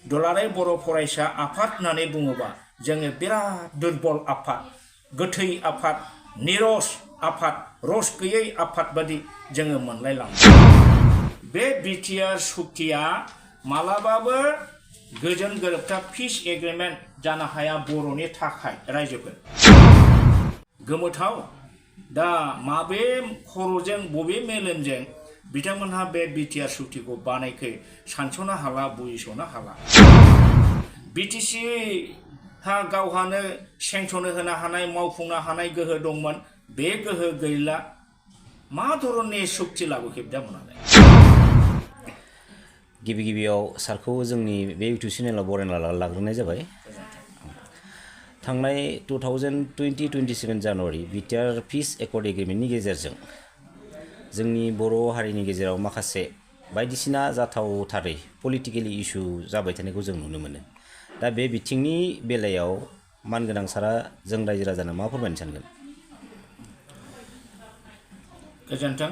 दुलाराय बर' फरायसा आफाद होननानै बुङोबा जोङो बिराद दुरबल आफाद गोथै आफाद निरस आफाद रस गैयै आफाद बादि जोङो मोनलायलाङो बे बिटिआर सुक्तिया मालाबाबो गोजोन गोरोबथा पिस एग्रिमेन्ट जानो हाया बर'नि थाखाय रायजोफोर गोमोथाव दा माबे खर'जों बबे मेलेमजों बिथांमोनहा बे बिटिआर सुक्तिखौ बानायखो सानस'नो हाला बुजिस'नो हाला बिटिसि हा गावहानो सेंसनो होनो हानाय मावफुंनो हानाय गोहो दंमोन बे गोहो गैला मा धरननि सुक्ति लाबोखो बिथांमोनालाय गिबि गिबियाव सारखौ जोंनि बे इउटुब चेनेलाव बरायना लाग्रोनाय जाबाय थांनाय 2027 जानुवारि बिटिआर पिस एकर्ड एग्रिमेन्टनि गेजेरजों जोंनि बर' हारिनि गेजेराव माखासे बायदिसिना जाथावथारै पलिटिकेलि इस्यु जाबाय थानायखौ जों नुनो मोनो दा बे बिथिंनि बेलायाव मानगोनां सारा जों रायजो राजानो मा फोरमायनो सानगोन गोजोन्थों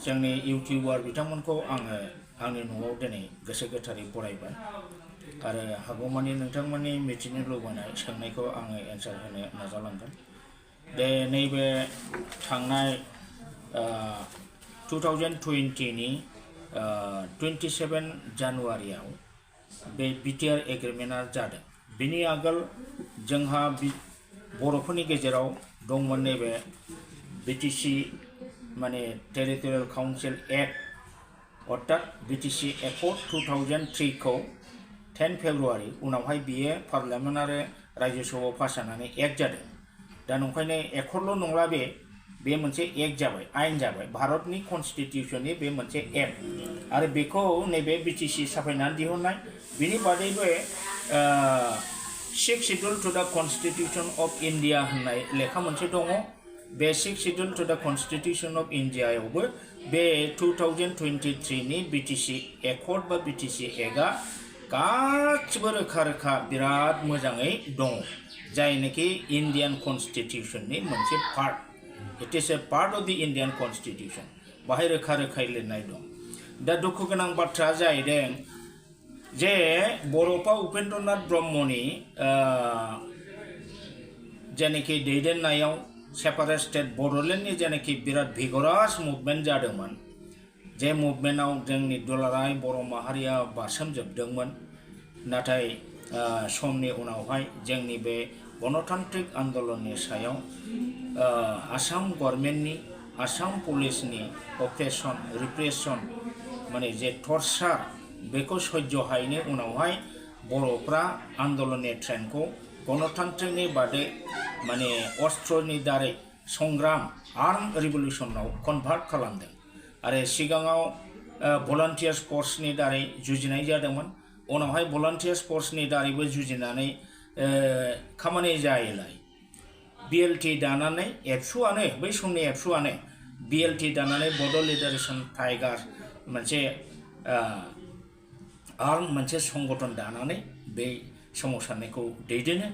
जोंनि इउटिउबार बिथांमोनखौ आङो आंनि न'आव दिनै गोसो गोथारै बरायबाय आरो हागौमानि नोंथांमोननि मिथिनो लुबैनाय सोंनायखौ आङो एन्सार होनो नाजालांगोन बे नैबे थांनाय 2020 नि 27 जानुवारियाव बे बिटिआर एग्रिमेन्टआ जादों बिनि आगोल जोंहा बर'फोरनि गेजेराव दंमोन नैबे बिटिसि माने टेरिटरियेल काउन्सिल एक्ट अर्थात बिटिसि एकर्ड 2003 खौ 10 फेब्रुवारि उनावहाय बियो पार्लियामेन्ट आरो रायजोसभायाव पास जानानै एक्ट जादों दा नंखायनो एकर्डल' नंला बे मोनसे एक्ट जाबाय आयेन जाबाय भारतनि कनस्टिटिउसननि बे मोनसे एक्ट आरो बेखौ नैबे बिटिसि साफायनानै दिहुननाय बिनि बादैबो 6 शिड्युल टु द कनस्टिटिउसन अफ इन्डिया होननाय लेखा मोनसे दङ बे 6 शिड्युल टु द कनस्टिटिउसन अफ इन्डियायावबो बे 2023 नि बिटिसि एकर्ड बा बिटिसि एक्टआ गासिबो रोखा रोखा बिराद मोजाङै दङ जायनोखि इन्डियान कनस्टिटिउसननि मोनसे part it is a part of द इन्डियान कनस्टिटिउसन बाहाय रोखा रोखायै लिरनाय दं दा दुखु गोनां बाथ्रा जाहैदों जे बड'फा उपेन्द्रनाथ ब्रह्मनि जेनाखि दैदेननायाव सेपारेट स्टेट बड'लेण्डनि जेनाखि बिराद भिगरास मुभमेन्ट जादोंमोन जे मुभमेन्टआव जोंनि दुलाराय बर' माहारिया बारसोमजोबदोंमोन नाथाय समनि उनावहाय जोंनि बे गणतान्त्रिक आन्दलननि सायाव आसाम गभर्नमेन्टनि आसाम पुलिसनि अप्रेसन रिप्रेसन माने जे टर्चार बेखौ सह्यहायैनि उनावहाय बर'फ्रा आन्दलननि ट्रेनखौ गणतान्त्रिकनि बादै माने अस्त्रनि दारै संग्राम आर्म रिभलिउसनाव कनभार्ट खालामदों आरो सिगाङाव भलान्टियार्स फर्सनि दारै जुजिनाय जादोंमोन उनावहाय भलान्टियार्स फर्सनि दारैबो जुजिनानै खामानि जायैलाय बिएलटि दानानै एबसुआनो बै समनि एबसुआनो बिएलटि दानानै बड' लिबारेसन टाइगार मोनसे आर्म मोनसे संगठन दानानै बे सोमावसारनायखौ दैदेनो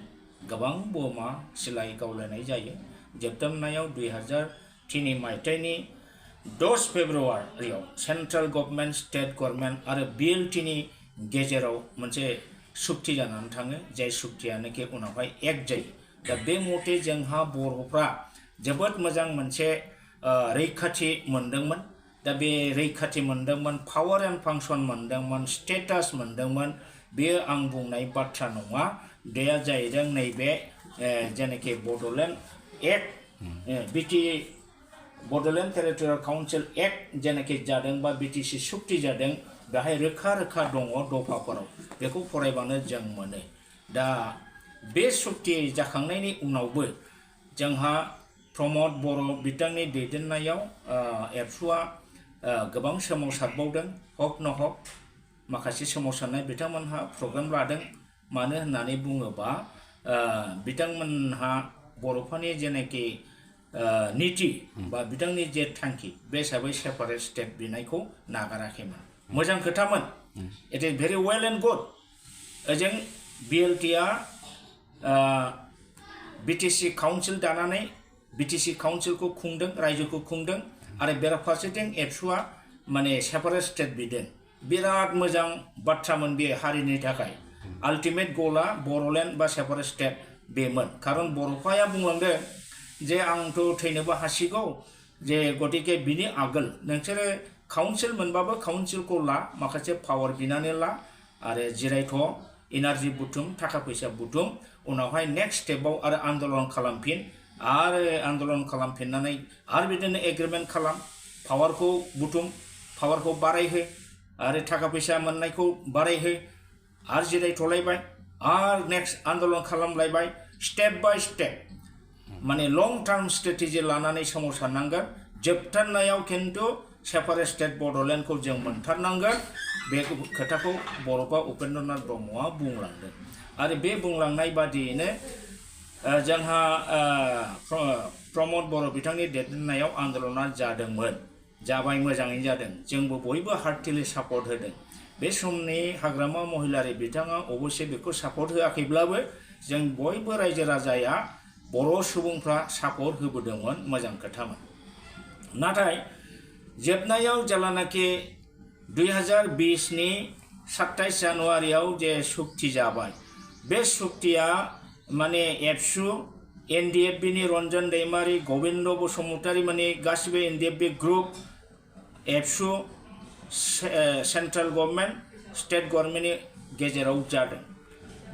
गोबां बमा सिलाइ गावलायनाय जायो जोबथारनायाव 2003 मायथाइनि 10 फेब्रुवारियाव सेन्ट्रेल गभर्नमेन्ट स्टेट गभर्नमेन्ट आरो बिएलटिनि गेजेराव मोनसे सुक्ति जानानै थाङो जाय सुक्तियानोखि उनावहाय एक्ट जायो दा बे मथे जोंहा बर'फ्रा जोबोद मोजां मोनसे रैखाथि मोनदोंमोन दा बे रैखाथि मोनदोंमोन पावार एन्ड फांसन मोनदोंमोन स्टेटास मोनदोंमोन बेयो आं बुंनाय बाथ्रा नङा बेया जाहैदों नैबे जेनाखि Bodoland act Bodoland territorial council act जेनाखि जादों बा बिटिसि सुक्ति जादों बेहाय रोखा रोखा दङ दफाफोराव बेखौ फरायबानो जों मोनो दा बे सुक्ति जाखांनायनि उनावबो जोंहा प्रमद बर' बिथांनि दैदेननायाव एबसुआ गोबां सोमावसारबावदों हक न हक माखासे सोमावसारनाय बिथांमोनहा प्रग्राम लादों मानो होननानै बुङोबा बिथांमोनहा बर'फोरनि जेनाखि नीति बा बिथांनि जे थांखि बे हिसाबै सेपारेट स्टेट बिनायखौ नागाराखैमोन मोजां खोथामोन it is very well and good ओजों बिएलटिआ बिटिसि काउन्सिल दानानै बिटिसि काउन्सिलखौ खुंदों रायजोखौ खुंदों आरो बेराफारसेथिं एबसुआ माने सेपारेट स्टेट बिदों बिराद मोजां बाथ्रामोन बे हारिनि थाखाय आल्टिमेट गला बर'लेण्ड बा सेपारेट स्टेट बेमोन खारन बर'फाया बुंलांदों जे आंथ' थैनोबो हासिगौ जे गतिके बिनि आगोल नोंसोरो काउन्सिल मोनबाबो काउन्सिलखौ ला माखासे पावार बिनानै ला आरो जिरायथ' एनार्जि बुथुम थाखा फैसा बुथुम उनावहाय नेक्स्ट स्टेपाव आरो आन्दलन खालामफिन आरो आन्दलन खालामफिननानै आरो बिदिनो एग्रिमेन्ट खालाम पावारखौ बुथुम पावारखौ बारायहो आरो थाखा फैसा मोननायखौ बारायहो आरो जिरायथ'लायबाय आरो नेक्स्ट आन्दलन खालामलायबाय स्टेप बाय स्टेप माने लं टार्म स्ट्रेटेजि लानानै सोमावसारनांगोन जोबथारनायाव खिन्थु सेपारेट स्टेट बड'लेण्डखौ जों मोनथारनांगोन बे खोथाखौ बर'फा उपेन्द्रनाथ ब्रह्मआ बुंलांदों आरो बे बुंलांनाय बादियैनो जोंहा प्रमद बर' बिथांनि दैदेननायाव आन्दलना जादोंमोन जाबाय मोजाङैनो जादों जोंबो बयबो हार्टिलि सापर्ट होदों बे समनि हाग्रामा महिलारि बिथाङा अबयसे बेखौ सापर्ट होआखैब्लाबो जों बयबो रायजो राजाया बर' सुबुंफ्रा सापर्ट होबोदोंमोन मोजां खोथामोन नाथाय जोबनायाव जेलानाखि 2020 नि 27 जानुवारियाव जे सुक्ति जाबाय बे सुक्तिया माने एबसु एनडिएफबि नि रन्जन दैमारि गोविन्द बसुमतारी माने गासिबो एनडिएफबि ग्रुप एबसु सेन्ट्रेल गभर्नमेन्ट स्टेट गभर्नमेन्टनि गेजेराव जादों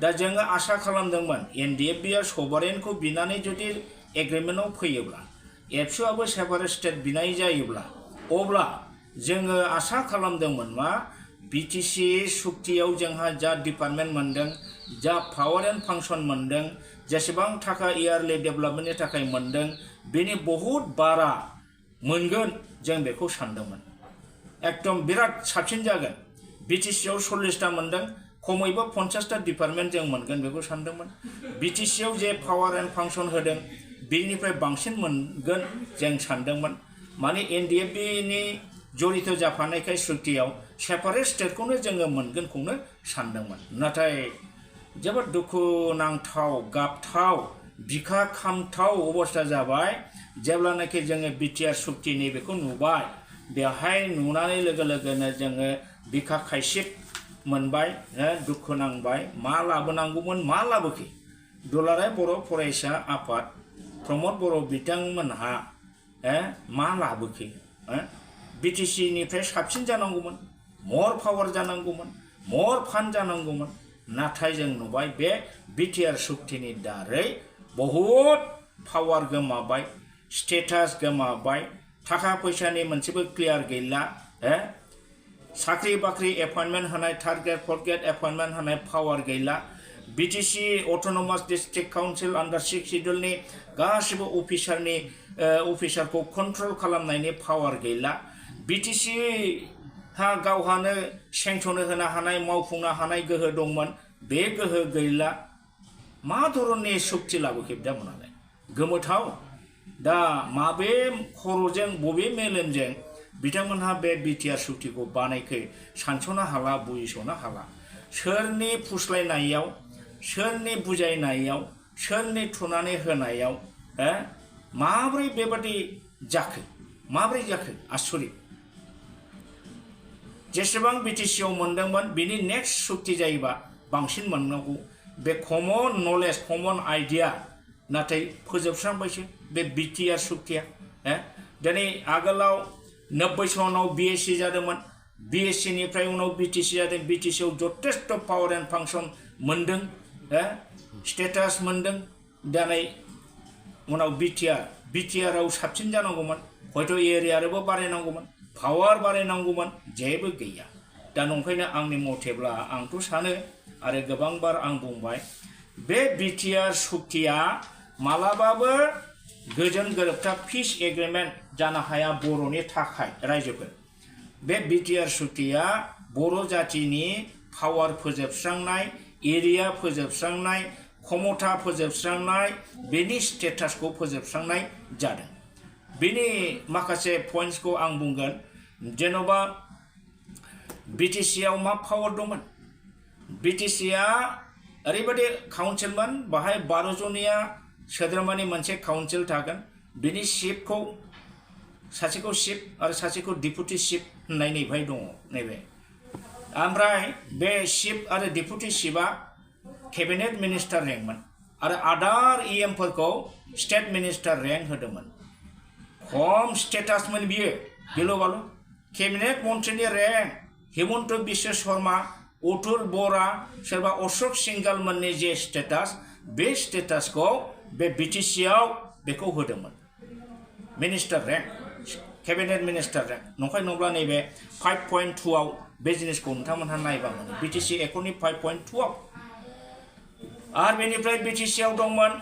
दा जोङो आसा खालामदोंमोन एनडिएफबिआ सभारेनखौ बिनानै जुदि एग्रिमेन्टआव फैयोब्ला एबसुआबो सेपारेट स्टेट बिनाय जायोब्ला अब्ला जोङो आसा खालामदोंमोन मा बिटिसि सुक्तियाव जोंहा जा डिपार्टमेन्ट मोनदों जा पावार एन्ड फांसन मोनदों जेसेबां थाखा इयारलि डेभेलपमेन्टनि थाखाय मोनदों बेनि बहुद बारा मोनगोन जों बेखौ सानदोंमोन एकदम बिराद साबसिन जागोन बिटिसिआव 40टा मोनदों खमैबो 50टा डिपार्टमेन्ट जों मोनगोन बेखौ सानदोंमोन बिटिसिआव जे पावार एन्ड फांसन होदों बेनिफ्राय बांसिन मोनगोन जों सानदोंमोन माने एनडिएफबिनि जड़ित जाफानायखाय सुक्तियाव सेपारेट स्टेटखौनो जोङो मोनगोनखौनो सानदोंमोन नाथाय जोबोद दुखुनांथाव गाबथाव बिखा खामथाव अबस्था जाबाय जेब्लानाखि जोङो बिटिआर सुक्तिनि बेखौ नुबाय बेवहाय नुनानै लोगो लोगोनो जोङो बिखा खायसिब मोनबाय दुखु नांबाय मा लाबोनांगौमोन मा लाबोखै दुलाराय बर' फरायसा आफाद प्रमद बर' बिथांमोनहा मा लाबोखै बिटिसिनिफ्राय साबसिन जानांगौमोन मर पावार जानांगौमोन मर फान्ड जानांगौमोन नाथाय जों नुबाय बे बिटिआर सुक्तिनि दारै बहुद पावार गोमाबाय स्टेटास गोमाबाय थाखा फैसानि मोनसेबो क्लियार गैला साख्रि बाख्रि एपइन्टमेन्ट होनाय third grade fourth grade appointment होनाय पावार गैला बिटिसि अट'नमास डिस्ट्रिक्ट काउन्सिल आन्डार 6 शिड्युलनि गासिबो अफिसारखौ कन्ट्रल खालामनायनि पावार गैला बिटिसि हा गावहानो सेंसनो होनो हानाय मावफुंनो हानाय गोहो दंमोन बे गोहो गैला मा धरननि सुक्ति लाबोखै बिथांमोनालाय गोमोथाव दा माबे खर'जों बबे मेलेमजों बिथांमोनहा बे बिटिआर सुक्तिखौ बानायखै सानस'नो हाला बुजिस'नो हाला सोरनि फुस्लायनायाव सोरनि बुजायनायाव सोरनि थुनानै होनायाव माब्रै बेबादि जाखो माब्रै जाखो आसरित जेसेबां बिटिसिआव मोनदोंमोन बिनि नेक्स्ट सुक्ति जायोबा बांसिन मोननांगौ बे कमन नलेज कमन आइडिया नाथाय फोजोबस्रांबायसो बे बिटिआर सुक्तिया दिनै आगोलाव 90 सनाव बिएससि जादोंमोन बिएससि निफ्राय उनाव बिटिसि जादों बिटिसिआव जथेस्थ पावार एन्ड फांसन मोनदों स्टेटास मोनदों दिनै उनाव बिटिआरआव साबसिन जानांगौमोन हयथ' एरियाबो बारायनांगौमोन पावार बारायनांगौमोन जेबो गैया दा नंखायनो आंनि मथेब्ला आंथ' सानो आरो गोबांबार आं बुंबाय बे बिटिआर सुक्तिया मालाबाबो गोजोन गोरोबथा पिस एग्रिमेन्ट जानो हाया बर'नि थाखाय रायजोफोर बे बिटिआर सुक्तिया बर' जातिनि पावार फोजोबस्रांनाय एरिया फोजोबस्रांनाय क्षमता फोजोबस्रांनाय बेनि स्टेटासखौ फोजोबस्रांनाय जादों बेनि माखासे पइन्ट्सखौ आं बुंगोन जेन'बा बिटिसिआव मा पावार दंमोन बिटिसिआ ओरैबायदि काउन्सिलमोन बाहाय 12 जनिया सोद्रोमानि मोनसे काउन्सिल थागोन बिनि चिफखौ सासेखौ चिफ आरो सासेखौ डिपुटि चिफ होननाय नैबेहाय दङ नैबे ओमफ्राय बे चिफ आरो डेपुटि चिफआ केबिनेट मिनिस्टार रेंकमोन आरो आदार फोरखौ स्टेट मिनिस्टार रेंक होदोंमोन खम स्टेटासमोन बियो गिलु बालु केबिनेट मन्थ्रिनि रेंक हिमन्त बिश्व शर्मा अतुल बरा सोरबा अशोक सिंघाल मोननि जे स्टेटास बे स्टेटासखौ बे बिटिसि आव बेखौ होदोंमोन minister rank cabinet minister rank नंखाय नंब्ला नैबे 5.2 आव बे जिनिसखौ नोंथांमोनहा नायबा मोनो बिटिसि एकर्डनि 5.2 आव आरो बेनिफ्राय बिटिसि आव दंमोन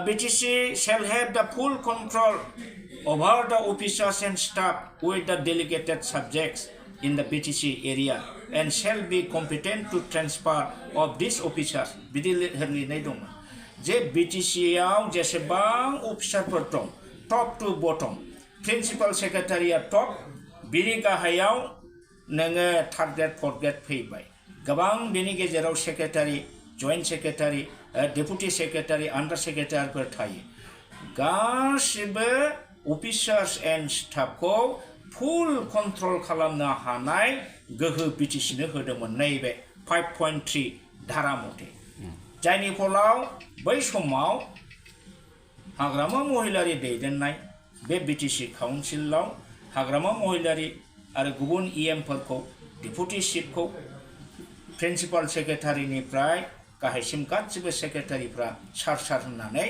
BTC shall have the full control over the officers and staff with the delegated subjects in the BTC area and shall be competent to transfer of these officers बिदि लिरनाय दंमोन जे BTC आव जेसेबां अफिसारफोर दं टप टू बटम प्रिन्सिपाल सेक्रेटारिया top बिनि गाहायाव नोङो थार्ड ग्रेड फोर्थ ग्रेड फैबाय गोबां बिनि गेजेराव secretary joint secretary deputy secretary under सेक्रेटारिफोर थायो गासिबो अफिसार्स एन्ड स्टाफखौ फुल कन्ट्रल खालामनो हानाय गोहो बिटिसिनो होदोंमोन नैबे 5.3 धारा मथे जायनि फलाव बै समाव हाग्रामा महिलारि दैदेननाय बे बिटिसि काउन्सिलाव हाग्रामा महिलारि आरो गुबुन फोरखौ डेपुटि चिफखौ प्रिन्सिपाल सेक्रेटारिनिफ्राय गाहायसिम गासिबो सेक्रेटारिफ्रा सार होननानै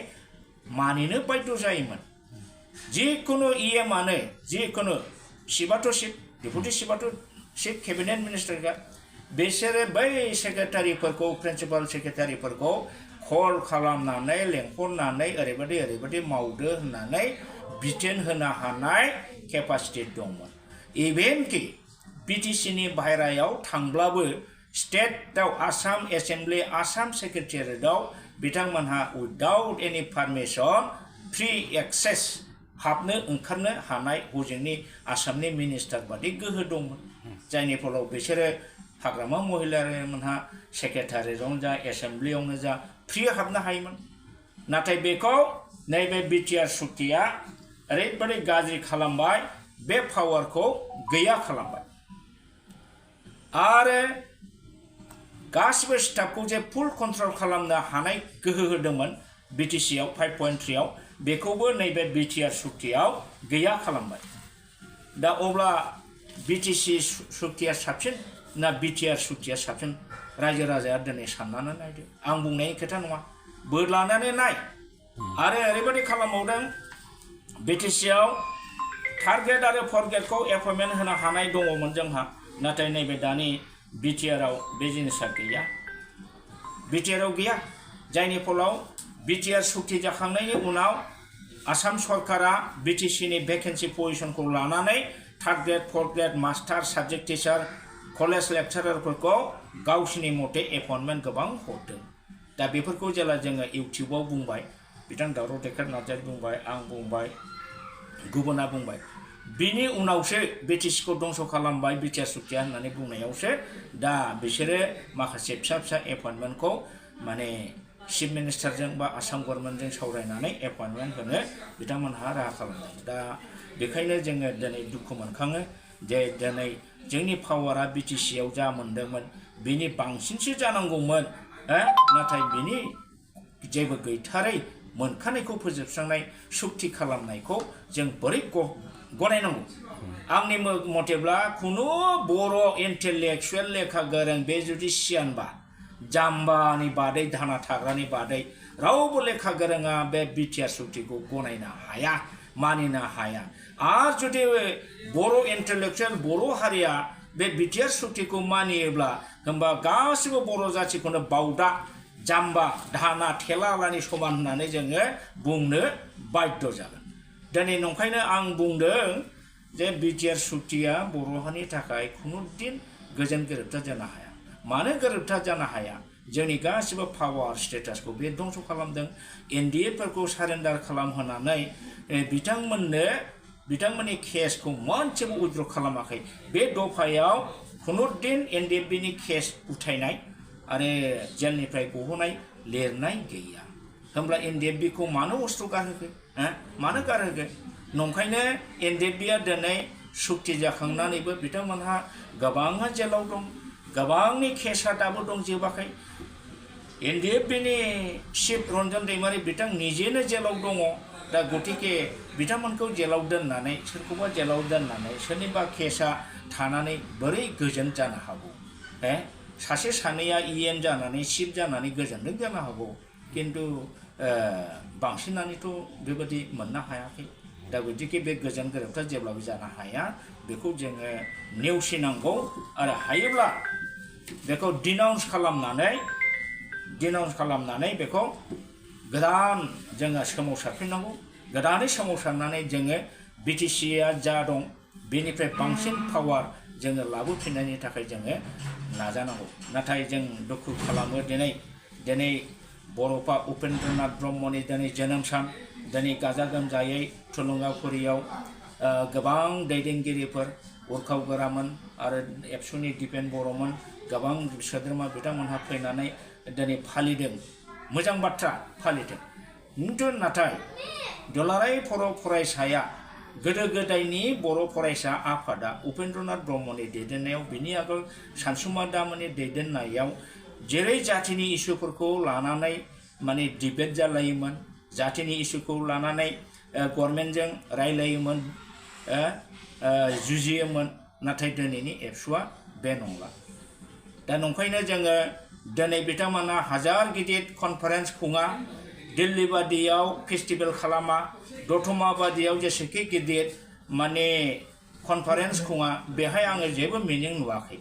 मानिनो बाध्य जायोमोन जिखुनु आनो जिखुनु चिफआथ' चिफ डेपुटि चिफआथ' चिफ केबिनेट मिनिस्टार बिसोरो बै सेक्रेटारिफोरखौ प्रिन्सिपाल सेक्रेटारिफोरखौ कल खालामनानै लेंहरनानै ओरैबायदि मावदो होननानै बिथोन होनो हानाय केपासिटि दंमोन इभेनकि बिटिसिनि बाहेरायाव थांब्लाबो स्टेटआव आसाम एसेम्बलि आसाम सेक्रेटारियेटआव बिथांमोनहा उइदाउट एनि पारमिसन फ्रि एक्सेस हाबनो ओंखारनो हानाय हजोंनि आसामनि मिनिस्टार बादि गोहो दंमोन जायनि फलाव बिसोरो हाग्रामा महिलारिमोनहा सेक्रेटारियेटआवनो जा एसेम्बलियावनो जा फ्रि हाबनो हायोमोन नाथाय बेखौ नैबे बिटिआर सुक्तिया ओरैबायदि गाज्रि खालामबाय बे पावारखौ गैया खालामबाय आरो गासिबो स्टाफखौ जे फुल कन्ट्रल खालामनो हानाय गोहो होदोंमोन बिटिसि आव 5.3 आव बेखौबो नैबे बिटिआर सुक्तियाव गैया खालामबाय दा अब्ला बिटिसि सुक्तिया साबसिन ना बिटिआर सुक्तिया साबसिन रायजो राजाया दिनै साननानै नायदो आं बुंनायनि खोथा नङा बोर लानानै नाय आरो ओरैबायदि खालामबावदों बिटिसि आव थार्ड ग्रेड आरो फोर्थ ग्रेडखौ एपइन्टमेन्ट होनो हानाय दङमोन जोंहा नाथाय नैबे दानि बिटिआर आव बे जिनिसा गैया बिटिआर आव गैया जायनि फलाव बिटिआर सुक्ति जाखांनायनि उनाव आसाम सरकारा बिटिसिनि भेकेन्सि पजिशनखौ लानानै third grade fourth grade master subject teacher college लेक्चारारफोरखौ गावसिनि मथे एपइन्टमेन्ट गोबां हरदों दा बेफोरखौ जेला जोङो इउटिउबाव बुंबाय बिथां दावराव देखार नार्जारि बुंबाय आं बुंबाय गुबुना बुंबाय बिनि उनावसो बिटिसिखौ दंस खालामबाय बिटिआर सुक्तिया होननानै बुंनायावसो दा बिसोरो माखासे फिसा एपइन्टमेन्टखौ माने चिफ मिनिस्टारजों बा आसाम गभर्नमेन्टजों सावरायनानै एपइन्टमेन्ट होनो बिथांमोनहा राहा खालामदों दा बेखायनो जोङो दिनै दुखु मोनखाङो जे दिनै जोंनि पावारा बिटिसि आव जा मोनदोंमोन बिनि बांसिनसो जानांगौमोन नाथाय बिनि जेबो गैथारै मोनखानायखौ फोजोबस्रांनाय सुक्ति खालामनायखौ जों बोरै गनायनांगौ आंनि मथेब्ला खुनु बर' इन्टेलेक्सुवेल लेखा गोरों बे जुदि सियानबा जाम्बानि बादै धाना थाग्रानि बादै रावबो लेखा गोरोङा बे बिटिआर सुक्तिखौ गनायनो हाया मानिनो हाया आरो जुदि बर' इन्टेलेक्सुवेल बर' हारिया बे बिटिआर सुक्तिखौ मानियोब्ला होमबा गासिबो बर' जाथिखौनो बावदा जाम्बा धाना थेलालानि समान होननानै जोङो बुंनो बाध्य जागोन दिनै नंखायनो आं बुंदों जे बिटिआर सुक्तिया बर' हारिनि थाखाय खुनु दिन गोजोन गोरोबथा जानो हाया मानो गोरोबथा जानो हाया जोंनि गासिबो पावार स्टेटासखौ बे दंस खालामदों एनडिएफोरखौ सारेन्डार खालामहोनानै बिथांमोननि केसखौ मोनसेबो उइथड्र खालामाखै बे दफायाव खुनु दिन एनडिएफबिनि केस उथायनाय आरो जेलनिफ्राय गहोनाय लिरनाय गैया होमब्ला एनडिएफबिखौ मानो अस्त्र गारहोखो मानो गारहोखो नंखायनो एनडिएफबिया दिनै सुक्ति जाखांनानैबो बिथांमोनहा गोबाङा जेलाव दं गोबांनि केसा दाबो दं जोबाखै एनडिएफबिनि चिफ रन्जन दैमारि बिथां निजेनो जेलाव दङ दा गतिके बिथांमोनखौ जेलाव दोननानै सोरखौबा जेलाव दोननानै सोरनिबा केसा थानानै बोरै गोजोन जानो हागौ सासे सानैया इएन जानानै चिफ जानानै गोजोनदों जानो हागौ किन्तु बांसिनानोथ' बेबायदि मोननो हायाखै दा गतिके बे गोजोन गोरोबथा जेब्लाबो जानो हाया बेखौ जोङो नेवसिनांगौ आरो हायोब्ला बेखौ डिनाउन्स खालामनानै बेखौ गोदान जोङो सोमावसारफिननांगौ गोदानै सोमावसारनानै जोङो बिटिसिआ जा दं बेनिफ्राय बांसिन पावार जोङो लाबोफिननायनि थाखाय जोङो नाजानांगौ नाथाय जों दुखु खालामो दिनै बर'फा उपेन्द्रनाथ ब्रह्मनि दिनै जोनोम सान दिनै गाजा गोमजायै थुलुंगाफुरियाव गोबां दैदेनगिरिफोर उरखाव गोरामोन आरो एबसुनि दिपेन बर'मोन गोबां सोद्रोमा बिथांमोनहा फैनानै दिनै फालिदों मोजां बाथ्रा फालिदों किन्तु नाथाय दुलाराय बर' फरायसाया गोदो गोदायनि बर' फरायसा आफादा उपेन्द्रनाथ ब्रह्मनि दैदेननायाव बिनि आगोल सानसुमा दामोननि दैदेननायाव जेरै जातिनि इसुफोरखौ लानानै माने डिबेट जालायोमोन जातिनि इसुखौ लानानै गभर्नमेन्टजों रायलायोमोन जुजियोमोन नाथाय दिनैनि एबसुआ बे नंला दा नंखायनो जोङो दिनै बिथांमोना हाजार गिदिर कनफारेन्स खुङा दिल्ली बादियाव फेस्टिभेल खालामा दतमा बादियाव जेसेखि गिदिर माने कनफारेन्स खुङा बेहाय आङो जेबो मिनिं नुवाखै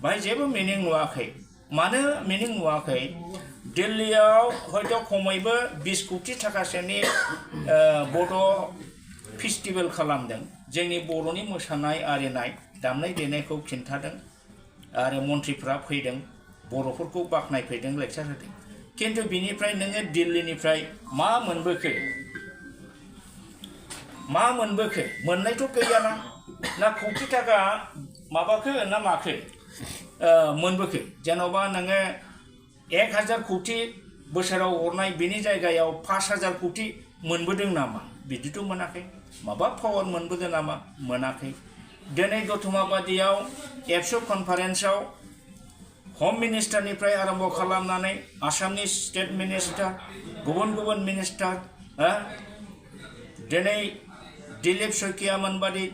बाहाय जेबो मिनिं नुवाखै मानो मिनिं नुवाखै दिल्लीयाव हयथ' खमैबो 20 कोटि थाखासोनि बड' फेस्टिभेल खालामदों जोंनि बर'नि मोसानाय आरिनाय दामनाय देनायखौ खिन्थादों आरो मन्थ्रिफ्रा फैदों बर'फोरखौ बाख्नायफैदों लेक्सार होदों किन्तु बिनिफ्राय नोङो दिल्लीनिफ्राय मा मोनबोखो मोननायथ' गैयाना ना कोटि थाखा माबाखो ना माखो मोनबोखो जेन'बा नोङो 1000 कोटि बोसोराव हरनाय बिनि जायगायाव 5000 कोटि मोनबोदों नामा बिदिथ' मोनाखै माबा पावार मोनबोदों नामा मोनाखै दिनै दतमा बादियाव एबसु कनफारेन्सआव हम मिनिस्टारनिफ्राय आरम्भ खालामनानै आसामनि स्टेट मिनिस्टार गुबुन मिनिस्टार दिनै दिलीप शइकियामोन बादि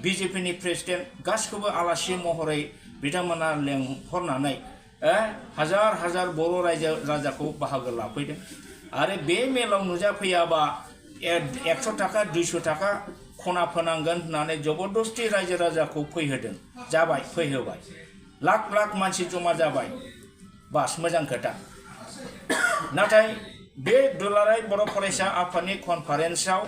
बिजेपिनि प्रेसिडेन्ट गासिखौबो आलासि महरै बिथांमोना लेंहरनानै हाजार बर' रायजो राजाखौ बाहागो लाफैदों आरो बे मेलाव नुजाफैयाबा 100 थाखा 200 थाखा खना फोनांगोन होननानै जबरदस्ति रायजो राजाखौ फैहोदों जाबाय फैहोबाय लाख मानसि जमा जाबाय बास मोजां खोथा नाथाय बे दुलाराय बर' फरायसा आफादनि कनफारेन्सआव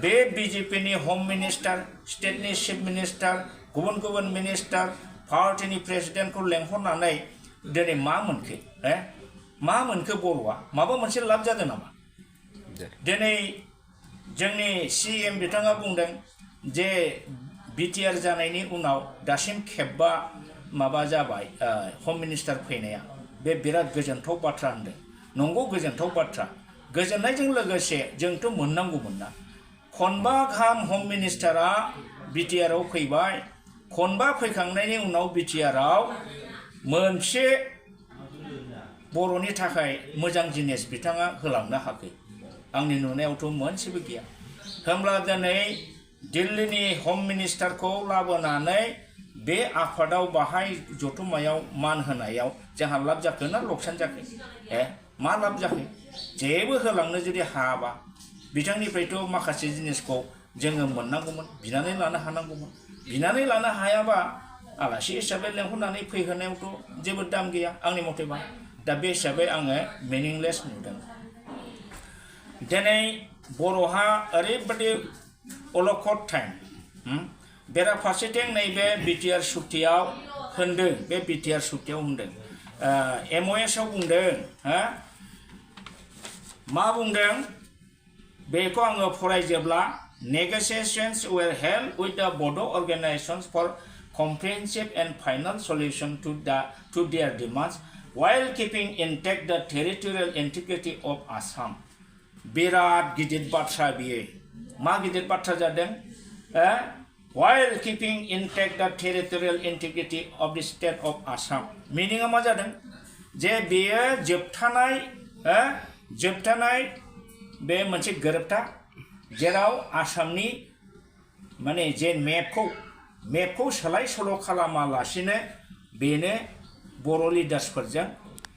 बे बिजेपिनि होम मिनिस्टार स्टेटनि चिफ मिनिस्टार गुबुन मिनिस्टार पार्टीनि प्रेसिडेन्टखौ लेंहरनानै दिनै मा मोनखो बर'आ माबा मोनसे लाब जादों नामा दिनै जोंनि सीएम बिथाङा बुंदों जे बिटिआर जानायनि उनाव दासिम खेबबा माबा जाबाय होम मिनिस्टार फैनाया बे बिराद गोजोनथाव बाथ्रा होनदों नंगौ गोजोनथाव बाथ्रा गोजोननायजों लोगोसे जोंथ' मोननांगौमोन ना खनबा गाहाम होम मिनिस्टारा बिटिआरआव फैबाय खनबा फैखांनायनि उनाव बिटिआरआव मोनसे बर'नि थाखाय मोजां जिनिस बिथाङा होलांनो हायाखै आंनि नुनायावथ' मोनसेबो गैया होमब्ला दिनै दिल्लीनि होम मिनिस्टारखौ लाबोनानै बे आफादाव बाहाय जथुम्मायाव मान होनायाव जोंहा लाब जाखो ना लकसान जाखो मा लाब जाखो जेबो होलांनो जुदि हायाबा बिथांनिफ्रायथ' माखासे जिनिसखौ जोङो मोननांगौमोन बिनानै लानो हानांगौमोन बिनानै लानो हायाबा आलासि हिसाबै लेंहरनानै फैहोनायावथ' जेबो दाम गैया आंनि मथेबा दा बे हिसाबै आङो मिनिंलेस नुदों दिनै बर'हा ओरैबायदि अलखद टाइम बेराफारसेथिं नैबे बिटिआर सुक्तियाव होनदों बे बिटिआर सुक्तियाव होनदों एमअएसआव बुंदों मा बुंदों बेखौ आङो फरायजोबला negotiations were held with the Bodo organizations for comprehensive and final solution to their demands while keeping intact the territorial integrity of Assam बिराद गिदिर बाथ्रा बियो मा गिदिर बाथ्रा जादों while keeping intact the territorial integrity of the state of Assam. Meaning मा जादों जे बेयो जोबथानाय बे मोनसे गोरोबथा जेराव आसामनि माने जे मेपखौ सोलाय सोल' खालामालासिनो बेनो बर' लिडार्सफोरजों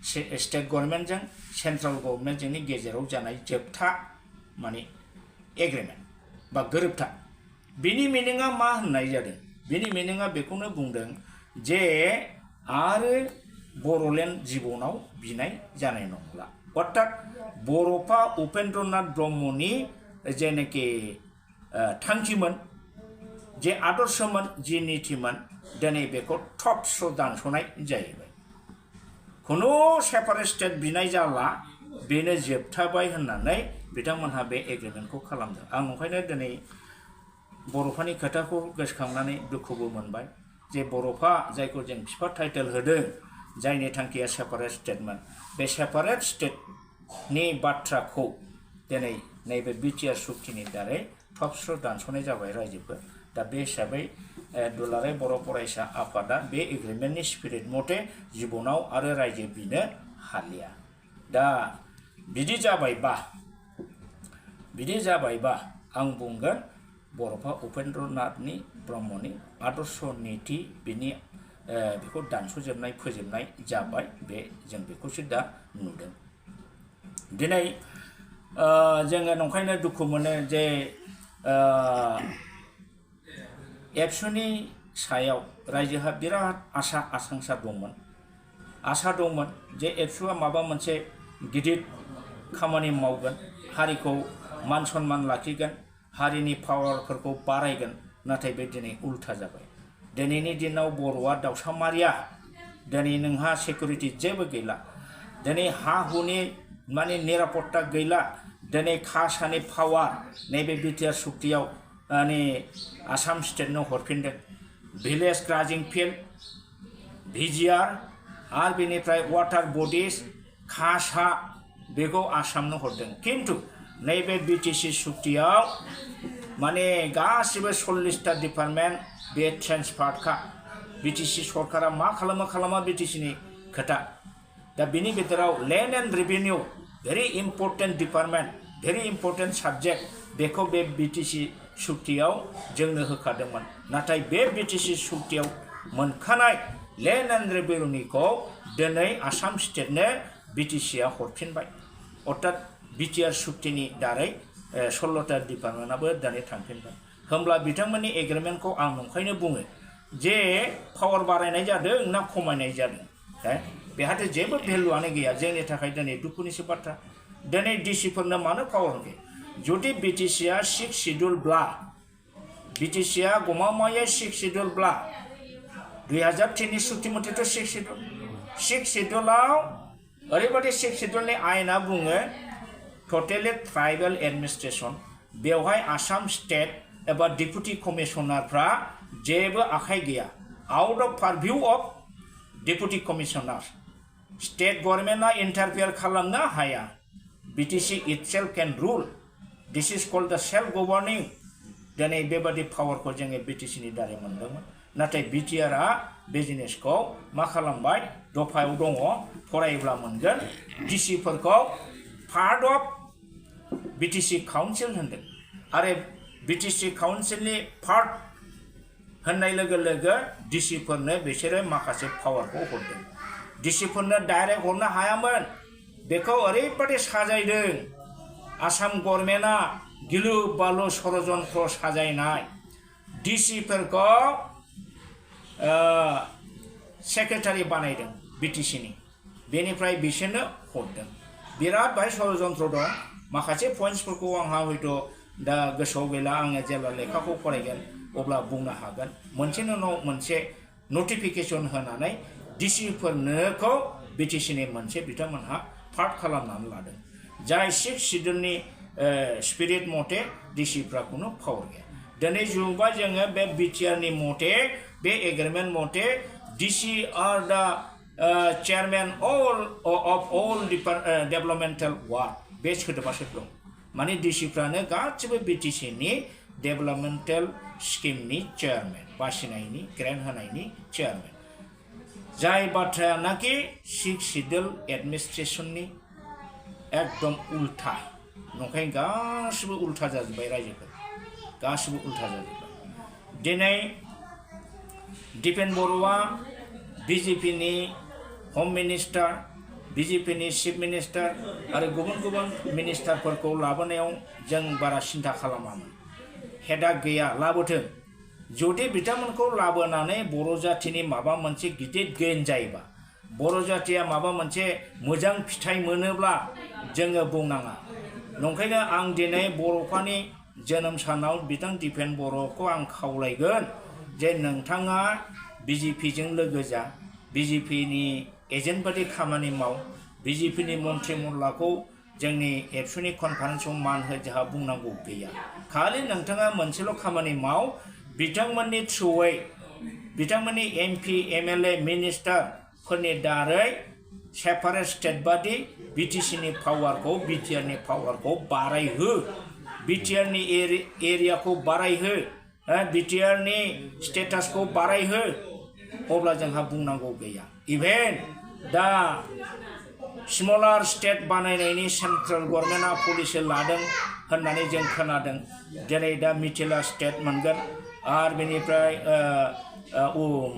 स्टेट गभर्नमेन्टजों सेन्ट्रेल गभर्नमेन्टजोंनि गेजेराव जानाय जोबथा माने एग्रिमेन्ट बा गोरोबथा बिनि मिनिङा मा होननाय जादों बिनि मिनिङा बेखौनो बुंदों जे आरो बर'लेण्ड जिबनाव बिनाय जानाय नंला अर्थात बर'फा उपेन्द्रनाथ ब्रह्मनि जेनाखि थांखिमोन जे आदर्शमोन जे नीतिमोन दिनै बेखौ थबस्र दानस'नाय जाहैबाय खुनु सेपारेट स्टेट बिनाय जाला बेनो जोबथाबाय होननानै बिथांमोनहा बे एग्रिमेन्टखौ खालामदों आं ओंखायनो दिनै बर'फानि खोथाखौ गोसोखांनानै दुखुबो मोनबाय जे बर'फा जायखौ जों बिफा टाइटेल होदों जायनि थांखिया सेपारेट स्टेटमोन बे सेपारेट स्टेटनि बाथ्राखौ दिनै नैबे बिटिआर सुक्तिनि दारै थबस्र दानस'नाय जाबाय रायजोफोर दा बे हिसाबै दुलाराय बर' फरायसा आफादा बे एग्रिमेन्टनि स्पिरिट मथे जिबनाव आरो रायजो बिनो हालिया दा बिदि जाबायबा आं बुंगोन बर'फा उपेन्द्रनाथनि ब्रह्मनि आदर्श नीति बिनि बेखौ दानस'जोबनाय फोजोबनाय जाबाय बे जों बेखौसो दा नुदों दिनै जोङो नंखायनो दुखु मोनो जे एबसुनि सायाव रायजोहा बिराद आसा दंमोन जे एबसुआ माबा मोनसे गिदिर खामानि मावगोन हारिखौ मान सन्मान लाखिगोन हारिनि पावारफोरखौ बारायगोन नाथाय बे दिनै उल्था जाबाय दिनैनि दिनाव बर'आ दावसामारिया दिनै नोंहा सिकिउरिटि जेबो गैला दिनै हा हुनि माने निरापत्ता गैला दिनै कासानि पावार नैबे बिटिआर सुक्तियाव माने आसाम स्टेटनो हरफिनदों भिलेज ग्राजिं फिल्ड भिजिआर आरो बेनिफ्राय वाटार बडिज कासा बेखौ आसामनो हरदों खिन्थु नैबे बिटिसि सुक्तियाव माने गासिबो 40टा डिपार्टमेन्ट बे ट्रेन्सफार्डखा बिटिसि सरकारा मा खालामा बिटिसिनि खोथा दा बिनि गेजेराव land and revenue very important department very important subject बेखौ बे बिटिसि सुक्तियाव जोंनो होखादोंमोन नाथाय बे बिटिसि सुक्तियाव मोनखानाय लेन्ड एन्ड रेभिनिउखौ दिनै आसाम स्टेटनो बिटिसिआ हरफिनबाय अर्थात बिटिआर सुक्तिनि दारै 16टा डिपार्टमेन्टआबो दिनै थांफिनबाय होमब्ला बिथांमोननि एग्रिमेन्टखौ आं नंखायनो बुङो जे पावार बारायनाय जादों ना खमायनाय जादों बेहाथ' जेबो भेलुआनो गैया जोंनि थाखाय दिनै दुखुनिसो बाथ्रा दिनै डिसिफोरनो मानो पावार गैया जुदि बिटिसिआ 6 शिड्युलब्ला बिटिसिआ गमामायै 6 शिड्युलब्ला 2003नि सुक्ति मथेथ' 6 शिड्युलाव ओरैबायदि 6 शिड्युलनि आयेना बुङो टटेलि ट्राइबेल एडमिनिस्ट्रेशन बेवहाय आसाम स्टेट एबा डिपुटि कमिशनारफ्रा जेबो आखाइ गैया out of purview of deputy commissioner state गभर्नमेन्टआ इन्टारफियार खालामनो हाया BTC itself can rule this is called the self governing दिनै बेबादि पावारखौ जोङो बिटिसिनि दारै मोनदोंमोन नाथाय बिटिआरआ बे जिनिसखौ मा खालामबाय दफायाव दङ फरायोब्ला मोनगोन डिसिफोरखौ पार्ट अफ बिटिसि काउन्सिल होनदों आरो बिटिसि काउन्सिलनि पार्ट होननाय लोगो लोगो डिसिफोरनो बिसोरो माखासे पावारखौ हरदों डिसिफोरनो डाइरेक्ट हरनो हायामोन बेखौ ओरैबायदि साजायदों आसाम गभर्नमेन्टआ गिलु बालु षड़यन्त्र साजायनाय डिसिफोरखौ सेक्रेटारि बानायदों बिटिसिनि बेनिफ्राय बिसोरनो हरदों बिराद बाहाय षड़यन्त्र दं माखासे पइन्ट्सफोरखौ आंहा हयथ' दा गोसोआव गैला आङो जेब्ला लेखाखौ फरायगोन अब्ला बुंनो हागोन मोनसेनि उनाव मोनसे नटिफिकेसन होनानै डिसिफोरनोखौ बिटिसिनि मोनसे बिथांमोनहा पार्ट खालामनानै लादों जाय 6 शिड्युलनि स्पिरिट मथे डिसिफ्रा खुनु पावार गैया दिनै जुबा जोङो बे बिटिआरनि मथे बे एग्रिमेन्ट मथे डिसि आर दा चेयारमेन अफ अल डेभेलपमेन्टेल वार्ड बे सोदोबासो दं माने डिसिफ्रानो गासिबो बिटिसिनि डेभेलपमेन्टेल स्किमनि चेयारमेन बासिनायनि ग्रेन्ट होनायनि चेयारमेन जाय बाथ्रायानाखि सिक्स सिडिउल एडमिनिस्ट्रेसननि एकदम उल्था नंखाय गासिबो उल्था जाजोब्बाय रायजोफोर गासिबो उल्था जाजोब्बाय दिनै दिपेन बर'आ बिजेपिनि होम मिनिस्टार बिजेपिनि चिफ मिनिस्टार आरो गुबुन गुबुन मिनिस्टारफोरखौ लाबोनायाव जों बारा सिन्था खालामामोन हेडा गैया लाबोथों जुदि बिथांमोनखौ लाबोनानै बर' जाथिनि माबा मोनसे गिदिर गेन जायोबा बर' जातिया माबा मोनसे मोजां फिथाइ मोनोब्ला जोङो बुंनाङा नंखायनो आं दिनै बर'फोरनि जोनोम सानाव बिथां दिपेन बर'खौ आं खावलायगोन जे नोंथाङा बिजेपिजों लोगो जा बिजेपिनि एजेन्ट बादि खामानि माव बिजेपिनि मन्त्रि मल्लाखौ जोंनि एबसुनि कनफारेन्सआव मान हो जोंहा बुंनांगौ गैया खालि नोंथाङा मोनसेल' खामानि माव बिथांमोननि थ्रुयै बिथांमोननि एमपि एमएलए मिनिस्टारफोरनि दारै सेपारेट स्टेट बादि बिटिसिनि पावारखौ बिटिआरनि पावारखौ बारायहो बिटिआरनि एरियाखौ बारायहो बिटिआरनि स्टेटासखौ बारायहो अब्ला जोंहा बुंनांगौ गैया इभेन दा स्मलार स्टेट बानायनायनि सेन्ट्रेल गभर्नमेन्टआ पलिसि लादों होननानै जों खोनादों जेरै दा मिथिला स्टेट मोनगोन आरो बेनिफ्राय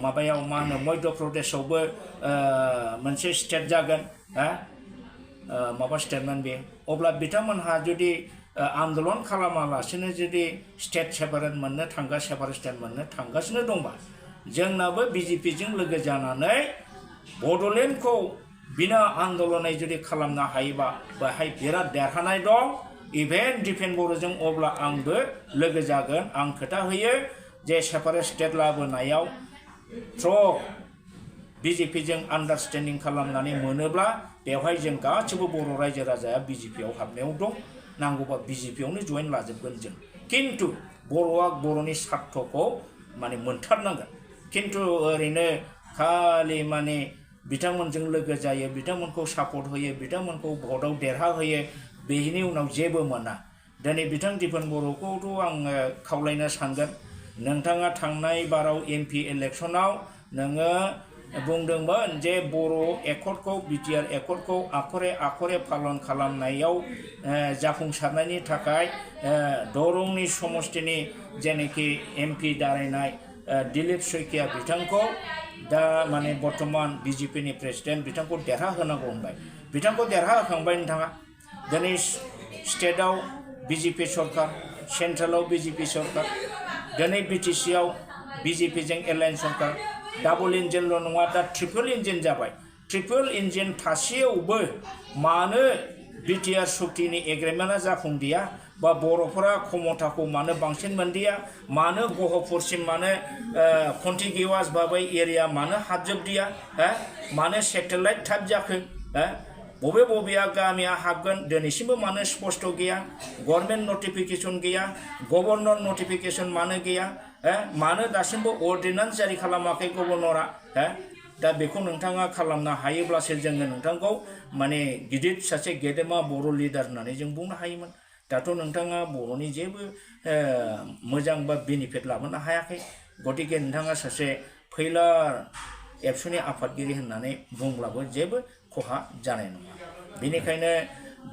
माबायाव मा होनो मध्य प्रदेशआवबो मोनसे स्टेट जागोन माबा स्टेटमोन बे अब्ला बिथांमोनहा जुदि आन्दलन खालामालासिनो जुदि स्टेट सेपारेट मोननो सेपारेट स्टेट मोननो थांगासिनो दंबा जोंनाबो बिजेपिजों लोगो जानानै बड'लेण्डखौ बिना आन्दलनै जुदि खालामनो हायोबा बेहाय बिराद देरहानाय दं इभेन दिपेन बर'जों अब्ला आंबो लोगो जागोन आं खोथा होयो जे सेपारेट स्टेट लाबोनायाव बिजेपिजों आन्डारस्टेन्डिं खालामनानै मोनोब्ला बेवहाय जों गासिबो बर' रायजो राजाया बिजेपियाव हाबनायाव दं नांगौबा बिजेपियावनो जइन लाजोबगोन जों खिन्थु बर'आ बर'नि स्वार्थखौ माने मोनथारनांगोन खिन्थु ओरैनो खालि माने बिथांमोनजों लोगो जायो बिथांमोनखौ सापर्ट होयो बिथांमोनखौ भटआव देरहा होयो बेनि उनाव जेबो मोना दिनै बिथां दिपेन बर'खौथ' आङो खावलायनो सानगोन नोंथाङा थांनाय बाराव एमपि इलेक्सनाव नोङो बुंदोंमोन जे बर' एकर्डखौ बिटिआर एकर्डखौ आखरे पालन खालामनायाव जाफुंसारनायनि थाखाय दरंनि समष्टिनि जेनाखि एमपि दारायनाय दिलीप शइकिया बिथांखौ दा माने बर्तमान बिजेपिनि प्रेसिडेन्ट बिथांखौ देरहा होनांगौ होनबाय बिथांखौ देरहा होखांबाय नोंथाङा दिनै स्टेटआव बिजेपि सरकार सेन्ट्रेलाव बिजेपि सरकार दिनै बिटिसिआव बिजेपिजों एलायन्स सरकार डाबल इन्जिनल' नङा दा ट्रिपल इन्जिन जाबाय ट्रिपल इन्जिन थासेयावबो मानो बिटिआर सुक्तिनि एग्रिमेन्टआ जाफुंदिया बा बर'फोरा क्षमताखौ मानो बांसिन मोनदिया मानो गहपुरसिम मानो कन्टिगिउवास भाबै एरिया मानो हाबजोबदिया मानो सेटेलाइट टाइप जाखो बबे बबेया गामिया हाबगोन दिनैसिमबो मानो स्पष्ट गैया गभर्नमेन्ट नटिफिकेसन गैया गभर्नर नटिफिकेसन मानो गैया मानो दासिमबो अर्डिनेन्स जारि खालामाखै गभर्नरा दा बेखौ नोंथाङा खालामनो हायोब्लासो जोङो नोंथांखौ माने गिदिर सासे गेदेमा बर' लिडार होननानै जों बुंनो हायोमोन दाथ' नोंथाङा बर'नि जेबो मोजां बा बेनिफिट लाबोनो हायाखै गतिके नोंथाङा सासे फैलार एबसुनि आफादगिरि होननानै बुंब्लाबो जेबो खहा जानाय नङा बेनिखायनो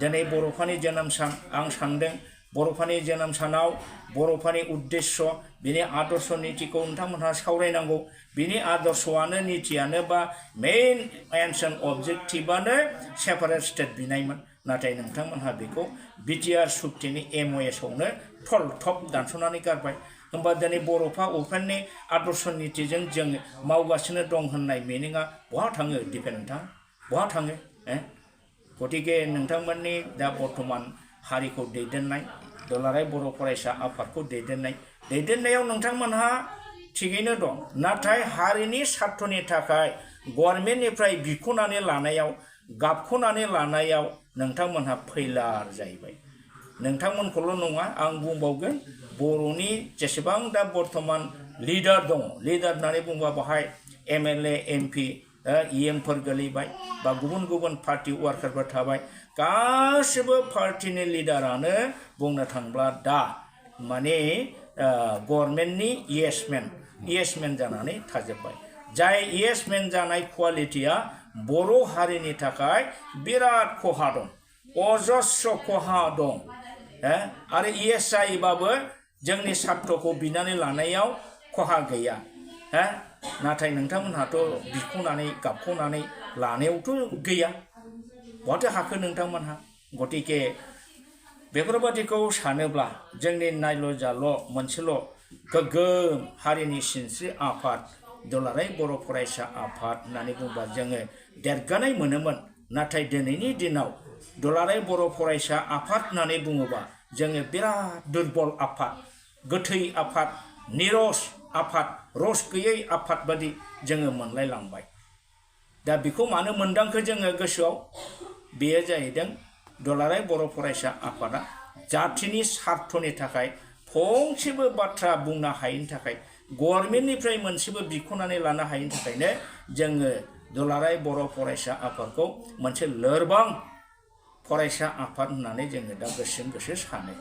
दिनै बर'फोरनि जोनोम सान आं सानदों बर'फोरनि जोनोम सानाव बर'फोरनि उद्देश्य बिनि आदर्श नीतिखौ नोंथांमोनहा सावरायनांगौ बिनि आदर्शआनो नीतियानो बा मेइन एन्सन अबजेक्टिभआनो सेपारेट स्टेट बिनायमोन नाथाय नोंथांमोनहा बेखौ बिटिआर सुक्तिनि एमअएसआवनो थल थप दानस'नानै गारबाय होमबा दिनै बर'फा अफेननि आदर्श नीतिजों जों मावगासिनो दं होननाय मिनिङा बहा थाङो दिपेन नोंथां बहा थाङो गतिके नोंथांमोननि दा बर्तमान हारिखौ दैदेननाय दुलाराय बर' फरायसा आफादखौ दैदेननायाव नोंथांमोनहा थिगैनो दं नाथाय हारिनि स्वार्थनि थाखाय गभर्नमेन्टनिफ्राय बिख'नानै लानायाव गाबख'नानै लानायाव नोंथांमोनहा फैलार जाहैबाय नोंथांमोनखौल' नङा आं बुंबावगोन बर'नि जेसेबां दा बर्तमान लिडार दङ लिडार होननानै बुंबा बाहाय एमएलए एमपि इएमफोर गोलैबाय बा गुबुन गुबुन पार्टि वार्कारफोर थाबाय गासिबो पार्टिनि लिडारानो बुंनो थांब्ला दा माने गभर्नमेन्टनि इयेसमेन जानानै थाजोब्बाय जाय इयेसमेन जानाय कुवालिटिया बर' हारिनि थाखाय बिराद खहा दं अजस्र खहा दं आरो इयेस जायोबाबो जोंनि सार्थ'खौ बिनानै लानायाव खहा गैया नाथाय नोंथांमोनहाथ' बिख'नानै गाबख'नानै लानायावथ' गैया बहाथो हाखो नोंथांमोनहा गतिके बेफोरबादिखौ सानोब्ला जोंनि नायल' जाल' मोनसेल' गोग्गोम हारिनि सिनस्रि आफाद दुलाराय बर' फरायसा आफाद होननानै बुङोब्ला जोङो देरगानाय मोनोमोन नाथाय दिनैनि दिनाव दुलाराय बर' फरायसा आफाद होननानै बुङोबा जोङो बिराद दुरबल आफाद गोथै आफाद निरस आफाद रस गैयै आफाद बादि जोङो मोनलायलांबाय दा बेखौ मानो मोनदांखो जोङो गोसोआव बेयो जाहैदों दुलाराय बर' फरायसा आफादा जाथिनि सार्थ'नि थाखाय फंसेबो बाथ्रा बुंनो हायैनि थाखाय गभर्नमेन्टनिफ्राय मोनसेबो बिख'नानै लानो हायैनि थाखायनो जोङो दुलाराय बर' फरायसा आफादखौ मोनसे लोरबां फरायसा आफाद होननानै जोङो दा गोसोजों गोसो सानो